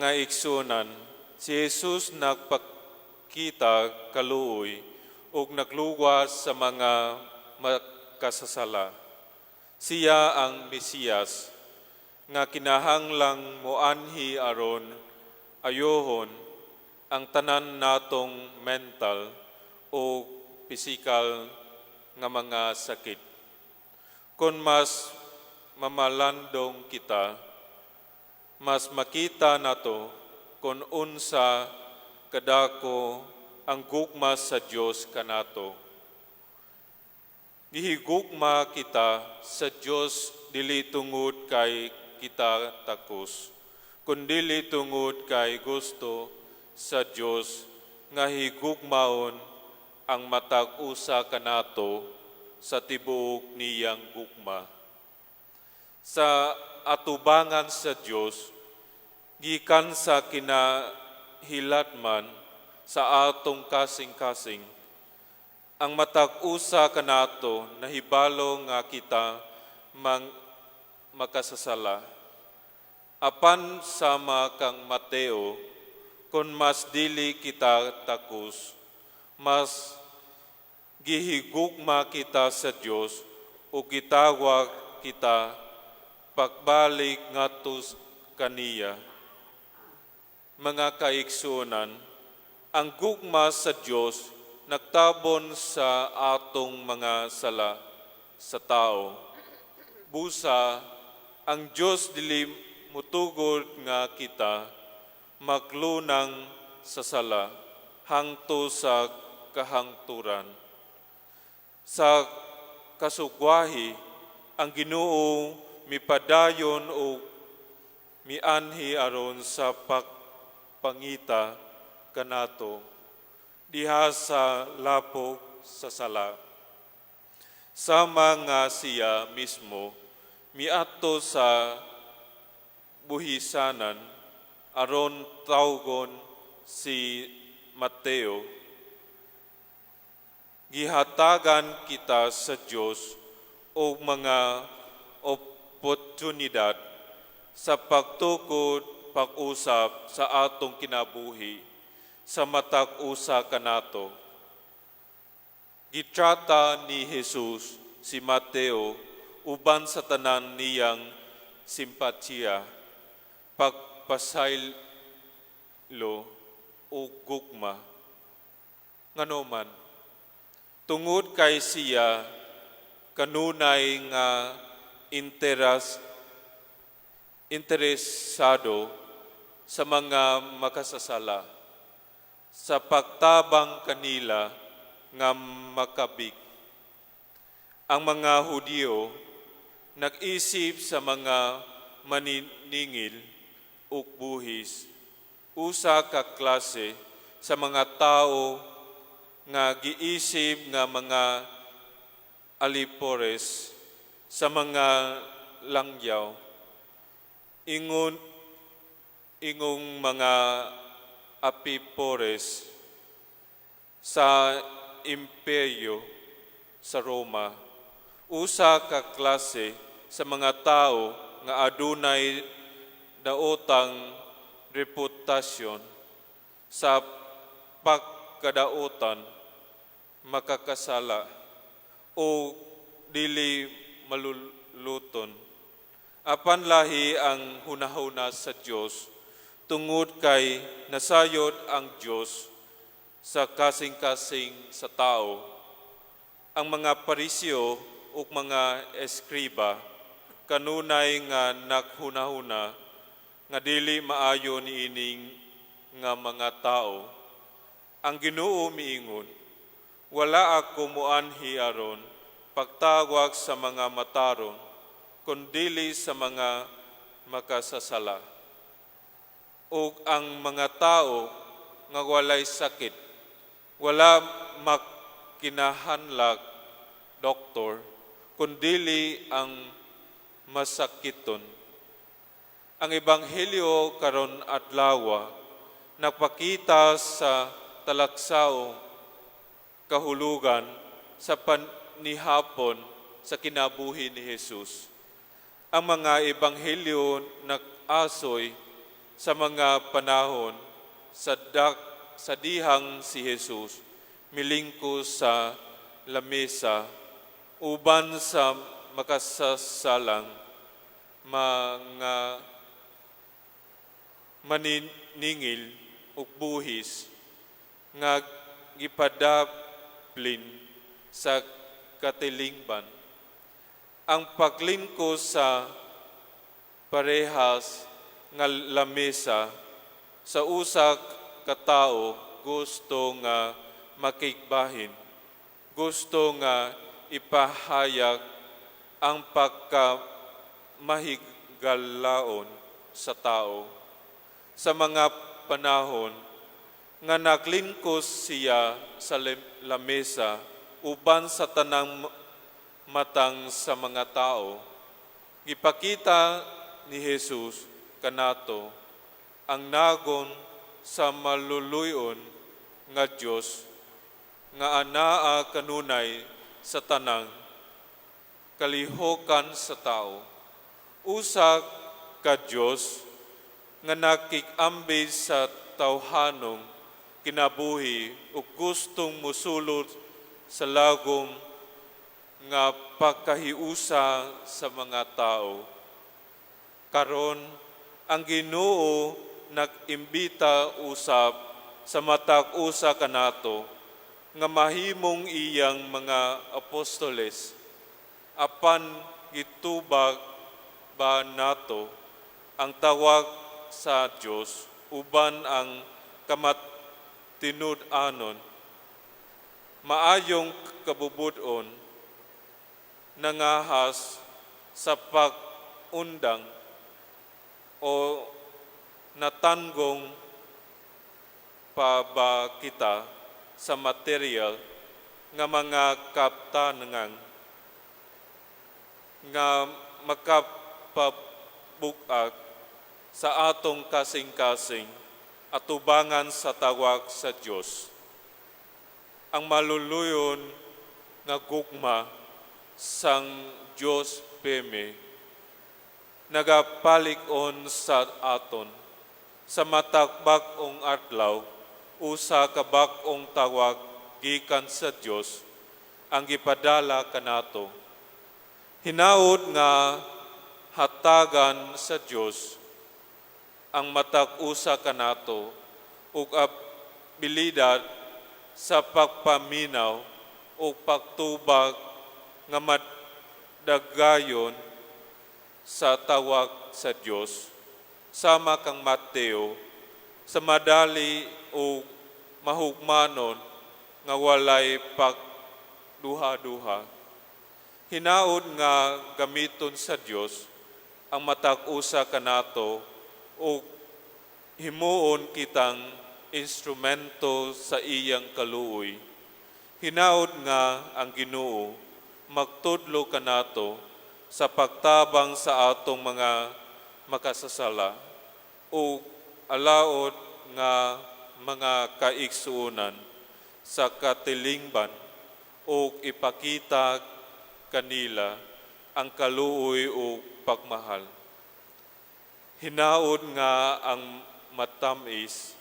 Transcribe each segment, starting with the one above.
Mga igsuonan, si Jesus nagpakita kaluoy ug nagluwas sa mga makasasala. Siya ang Mesiyas nga kinahanglang moanhi aron ayohon ang tanan natong mental o pisikal nga mga sakit. Kung mas mamalandong kita, mas makita nato kung unsa kadako ang gugma sa Dios kanato. Gihigugma kita sa Dios dili tungod kay kita takos, kundili tungod kay gusto sa Dios nga higugmaon ang matag usa kanato sa tibuok niyang gugma. Sa atubangan sa Dios, gikan sa kinahilatman sa atong kasing-kasing, ang matag usa kanato nahibalo nga kita mang makasasala. Apan sama kang Mateo, kung mas dili kita takos, mas gihigugma kita sa Dios ug gitawag kita pagbalik ngadto kaniya. Mga kaigsuonan, ang gugma sa Dios nagtabon sa atong mga sala sa tao. Busa, ang Dios dili mutugod nga kita maglunang sa sala hangto sa kahangturan. Sa kasugwahi, ang Ginoo mipadayon o mianhi aron sa pagpangita kanato diha sa lapok sa sala. Sama nga siya mismo miadto sa buhisanan aron tawgon si Mateo. Gihatagan kita sa Dios og mga oportunidad sa pagtukod pag-usap sa atong kinabuhi sa matag usa kanato. Gitrata ni Jesus si Mateo uban sa tanan niyang simpatiya, pagpasaylo ug gugma. Nganoman, tungod kay siya kanunay nga interesado sa mga makasasala sa pagtabang kanila nga makabig. Ang mga Hudiyo nag-isip sa mga maniningil ug buhis, usa ka klase sa mga tao nga giisip nga mga alipores sa mga langyaw, ingong mga apipores sa imperyo sa Roma, usa ka klase sa mga tao nga adunay daotang reputasyon sa pagkadaotan, makakasala o dili maluluton. Apan lahi ang hunahuna sa Dios tungod kay nasayod ang Dios sa kasing-kasing sa tao. Ang mga Pariseo ug mga eskriba kanunay nga naghunahuna nga dili maayo niining nga mga tao. Ang Ginoo miingon, "Wala ako muanhi aron pagtawag sa mga matarong, kundili sa mga makasasala." Ug ang mga tao nga walay sakit, wala magkinahanglag doktor, kundili ang masakiton. Ang Ebanghelyo karon adlaw nagpakita sa talaksaong kahulugan sa panihapon sa kinabuhi ni Jesus. Ang mga ebanghelyo nag-asoy sa Sa mga panahon sa dihang si Jesus milingkos sa lamesa uban sa makasasalang mga maniningil ug buhis nga gipadalhin sa katilingban. Ang paglingkos sa parehas nga lamesa sa usa ka tawo gusto nga makigbahin, gusto nga ipahayag ang pagkamahigalaon sa tao. Sa mga panahon nga naglingkos siya sa lamesa uban sa tanang matang sa mga tao, gipakita ni Jesus kanato ang nagon sa maluluyon nga Dios nga anaa kanunay sa tanang kalihokan sa tao. Usa ka Dios nga nakig-ambit sa tawhanong kinabuhi ug gustong musulod sa lagom nga pagkahiusa sa mga tao. Karon, ang Ginoo nag-imbita usab sa matag usa kanato nga mahimong iyang mga apostoles. Apan gitubag ba nato ang tawag sa Dios uban ang kamatinud-anon, maayong kabubut-on, nangahas sa pag-undang, o natanggong pa ba kita sa material nga mga kabtangan nga makapabug-at sa atong kasing-kasing atubangan sa tawag sa Dios? Ang maluluyon nga gugma sang Dios Peme nagapalig-on sa aton. Sa matag bag-ong adlaw, usa ka bag-ong tawag gikan sa Dios ang gipadala kanato. Hinaot nga hatagan sa Dios ang matag usa kanato ug abilidad sa pagpaminaw ug pagtubag nga madagayon sa tawag sa Dios sama kang Mateo, sa madali ug mahugmanon nga walay pagduha-duha. Hinaot nga gamiton sa Dios ang matag usa kanato ug himuon kitang instrumento sa iyang kaluoy. Hinaot nga ang Ginoo magtudlo kanato sa pagtabang sa atong mga makasasala ug alaot nga mga kaigsuonan sa katilingban ug ipakita kanila ang kaluoy ug pagmahal. Hinaot nga ang matamis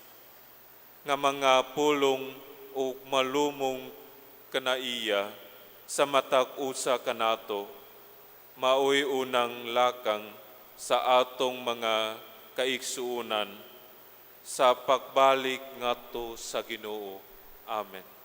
nga mga pulong ug malumong kanaiya sa matag usa kanato maoy unang lakang sa atong mga kaigsuonan sa pagbalik ngadto sa Ginoo. Amen.